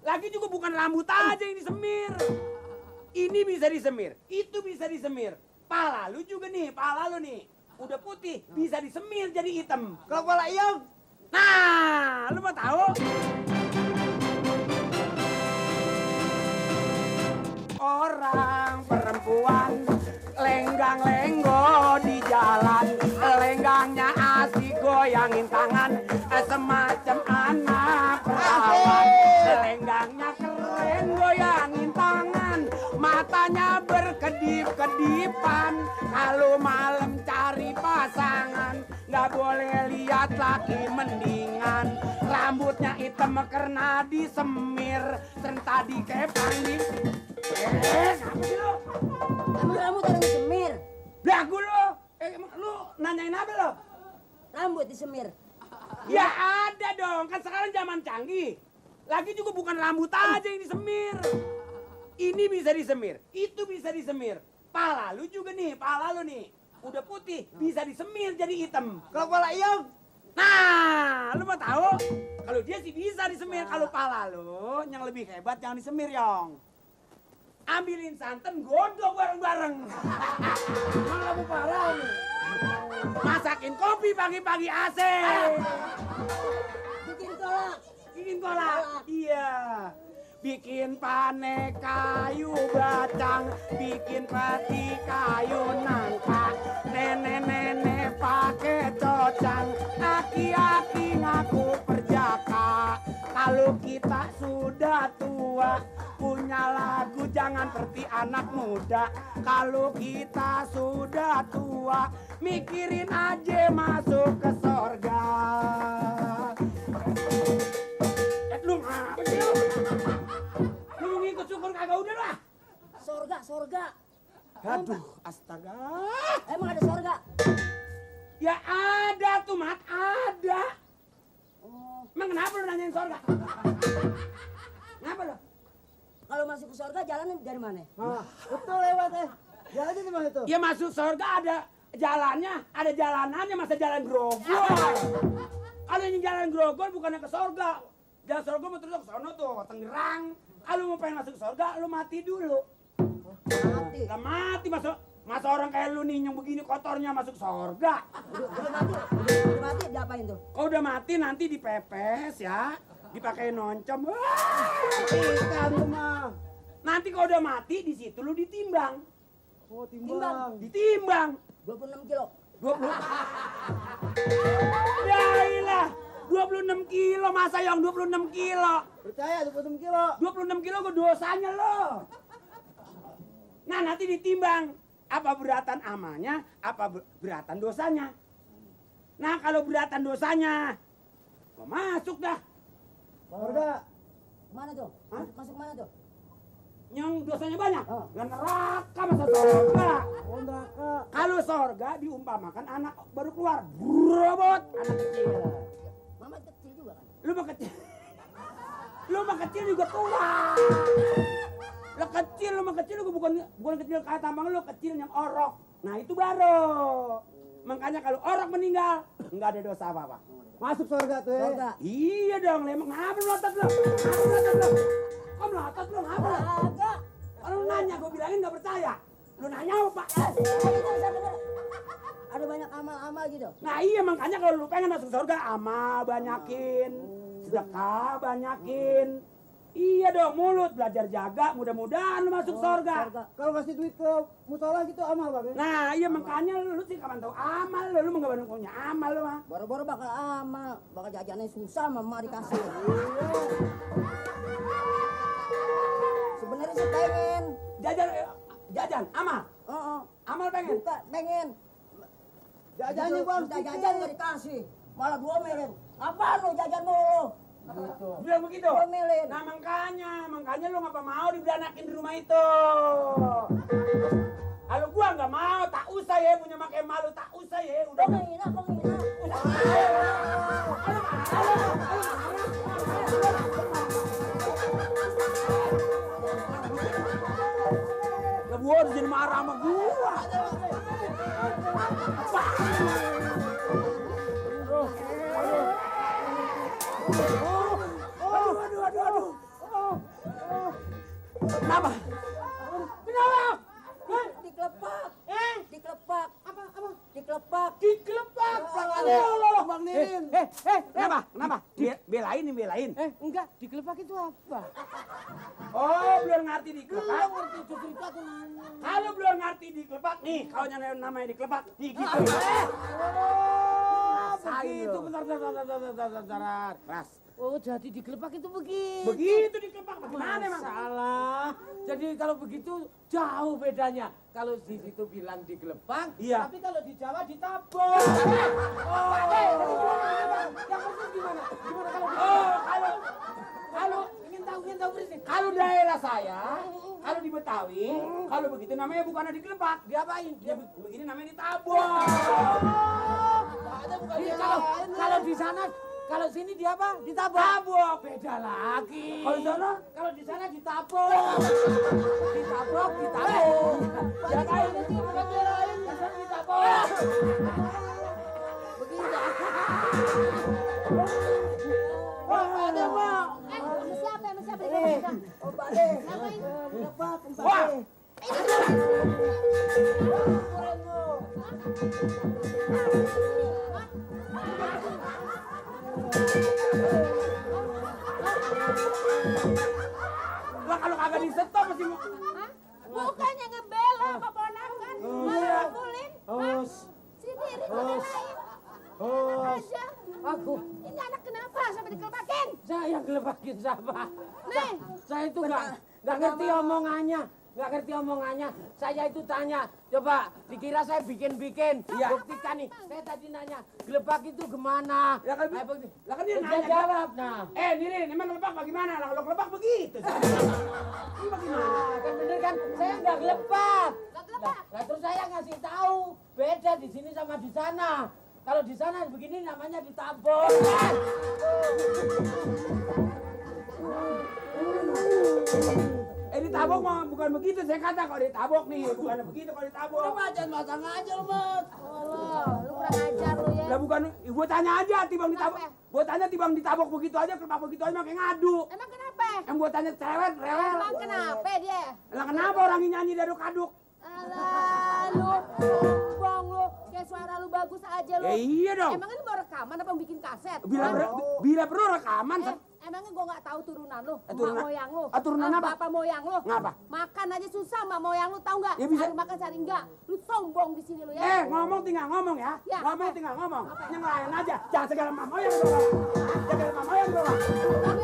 Lagi juga bukan rambut aja yang disemir. Ini bisa disemir, itu bisa disemir. Pala lu juga nih, pala lu nih. Udah putih, bisa disemir jadi hitam. Kalau pala Iyong, Nah, lu mau tahu? Orang perempuan lenggang-lenggo di jalan, lenggangnya asik goyangin tangan, semacam anak perawan. Lenggangnya keren goyangin tangan, matanya berkedip-kedipan. Kalau malam cari pasangan, nggak boleh lihat laki mendingan. Rambutnya hitam karena disemir, serta dikepang di... Ngapa sih lo? Emang rambut ada disemir? Belagu lo! Lu nanyain apa lo? Rambut disemir. Ya ada dong, kan sekarang zaman canggih. Lagi juga bukan rambut aja yang disemir. Ini bisa disemir, itu bisa disemir. Pala lu juga nih, pala lu nih. Udah putih, bisa disemir jadi hitam. kalau pala Iyong, Nah, lu mau tahu? Kalau dia sih bisa disemir, kalau pala lu yang lebih hebat jangan disemir, Yong. Ambilin santan, godok bareng-bareng. malah mau parah nih. Masakin kopi pagi-pagi AC. Bikin kolak. Bikin kolak. Iya. Bikin pane kayu bacang, bikin peti kayu nangka, nenek-nenek pakai cocang, aki-aki ngaku perjaka. Kalau kita sudah tua, punya lagu jangan seperti anak muda. Kalau kita sudah tua, mikirin aja masuk ke sorga. Lu ngapa sih lu? Lu ngikut syukur kagak udah lah. Sorga. Aduh, astaga. Emang ada sorga? Ya ada tuh, Mat, ada. Oh, Emang kenapa lu nanyain sorga? Kenapa lu? kalau masuk ke sorga jalannya dari mana? Nah, betul lewat jalannya di mana itu? Ya masuk sorga ada jalannya, ada jalanannya, masa jalan grogol. Kalau yang jalan grogol bukannya ke sorga. Jalan sorga mau terus ke sono tuh, Tangerang. Kalau mau pengen masuk sorga, lu mati dulu. Mati. Lah mati masa orang kayak lu nih yang begini kotornya masuk sorga. Udah mati diapain tuh? Kalau udah mati nanti dipepes ya, dipakai noncom. Ikan tuh mah. Nanti kalau udah mati di situ lu ditimbang. Oh, timbang. Ditimbang. 26 kilo. 20. Ya ilah, 26 kilo masa yang 26 kilo. Percaya 26 kilo. 26 kilo gue dosanya lo. Nah nanti ditimbang apa beratan amalnya, apa beratan dosanya. Nah kalau beratan dosanya, gua masuk dah. Sorga. Mana tuh? Hah? Masuk mana tuh? Yang dosanya banyak, Oh. ya neraka masa sorga. Oh, neraka. Kalau sorga diumpamakan anak baru keluar, robot anak kecil. Mama kecil juga kan? Lu mah kecil juga tua. Lu mah kecil lu bukan kecil kayak tampang lu, kecil yang orok. Nah itu baru. Makanya kalau orok meninggal nggak ada dosa apa-apa. Masuk sorga tuh ya. Sorga. Iya dong, lemang ngapa melotot lu? Kok melotot lu ngapa lu? Agak. Kalau lu nanya gue bilangin nggak percaya. Lu nanya apa Pak? Ada banyak amal-amal gitu. Nah iya makanya kalau lu pengen masuk surga amal banyakin, sedekah banyakin. Iya dong, mulut belajar jaga, mudah-mudahan lu masuk surga. Kalau kasih duit ke musola gitu amal Bang. Nah iya makanya lu sih kapan tahu amal lu mah nggak punya amal lu mah. Baru-baru bakal amal. Bakal jajannya susah mama dikasih. Sebenarnya sih pengen. Jajan, amal. Oh, Amal pengen. buka pengen. Jajannya Bang. Minta jajan nggak dikasih. Malah diomelin. Apaan lu jajan mulu? Gitu. Bilang begitu. Diomelin. Nah makanya lu ngapa mau diberanakin di rumah itu. Kalau gua nggak mau, tak usah ya punya makai malu, tak usah ya. Udah. Penghina. Ya gua harus jadi marah sama gua. Aduh. Kenapa? Kenapa? Hah? Dikelepak. Eh? Dikelepak. Apa? Dikelepak. Dikelepak. Bang Nirin. Kenapa? Kenapa? Belain nih, belain. Enggak, dikelepak itu apa? Oh, belum ngerti dikelepak. Ngerti itu cerita tuh nanya. Kalau belum ngerti dikelepak, nih, kalau namanya dikelepak, nih gitu. Begitu, bentar. Ras. Oh, jadi dikelepak itu begitu. Begitu dikelepak, bagaimana emang? Salah. Jadi kalau begitu jauh bedanya. Kalau di situ bilang digelepak, Iya. tapi kalau di Jawa ditabok. Yang persis gimana? Gimana kalau Kalau ingin tahu persis? kalau daerah saya, kalau di Betawi, kalau begitu namanya bukan digelepak. Diapain? Ya begini namanya ditabok. Kalau di sana, kalau sini dia apa? Ditabok. Tabok. Beda lagi. Kalau di sana? Kalau di sana ditabok. Ditabok. Ya kayak ini bukan belain, di sana ditabok. Begitu. Wah, ada Mak. Sama siapa? Oh, Pak De. Ngapain? Dikelepak, Pak Wah. De. Lah kalau kagak disetop mesti mau. Hah? Bukannya ngebela keponakan, malah pukulin. Hah? Sendiri ngebelain. Aja. Aku, Ini anak kenapa sampai dikelepakin? saya gelepakin siapa? Nih, Saya itu nggak ngerti omongannya. Nggak ngerti omongannya. Saya itu tanya, coba dikira saya bikin-bikin. Iya. Buktikan nih. Saya tadi nanya, gelepak itu gimana? Ya kan, Ayo, bukti. lah kan dia Dia nanya. jawab, nah. Nirin, emang gelepak bagaimana? Lah kalau gelepak begitu. Ini bagaimana? Kan bener kan, saya nggak gelepak. nggak gelepak. Lah terus saya ngasih tahu, beda di sini sama di sana. Kalau di sana begini namanya ditabok. Ditabok mah bukan begitu. Saya kata kalau ditabok nih, bukan begitu kalau ditabok. Jangan matang aja lu, Mat. Allah, lu kurang ajar lu ya. Lah bukan, gua tanya aja tibang ditabok. Kenapa? Gua tanya tibang ditabok begitu aja, kelepak begitu aja makin ngadu. Emang kenapa? Yang gua tanya cerewet, rewel. Emang kenapa dia? Lah kenapa orang ini nyanyi daduk-kaduk? Alah, lu sombong lu. Kayak suara lu bagus aja lu. Ya iya dong. Emangnya lu mau rekaman apa bikin kaset? Bila perlu rekaman. Emangnya gua nggak tahu turunan lu, Turunan- mak moyang lu, turunan apa? bapak moyang lu. Ngapa? Makan aja susah, mak moyang lu tahu nggak? Ya bisa. Cari makan cari enggak. Lu sombong di sini lu ya. Ngomong tinggal ngomong ya. Ya, Ngomong apa? tinggal ngomong. Apa? Yang lain aja. Jangan segala mama yang doang. Jangan segala mama yang doang. Tapi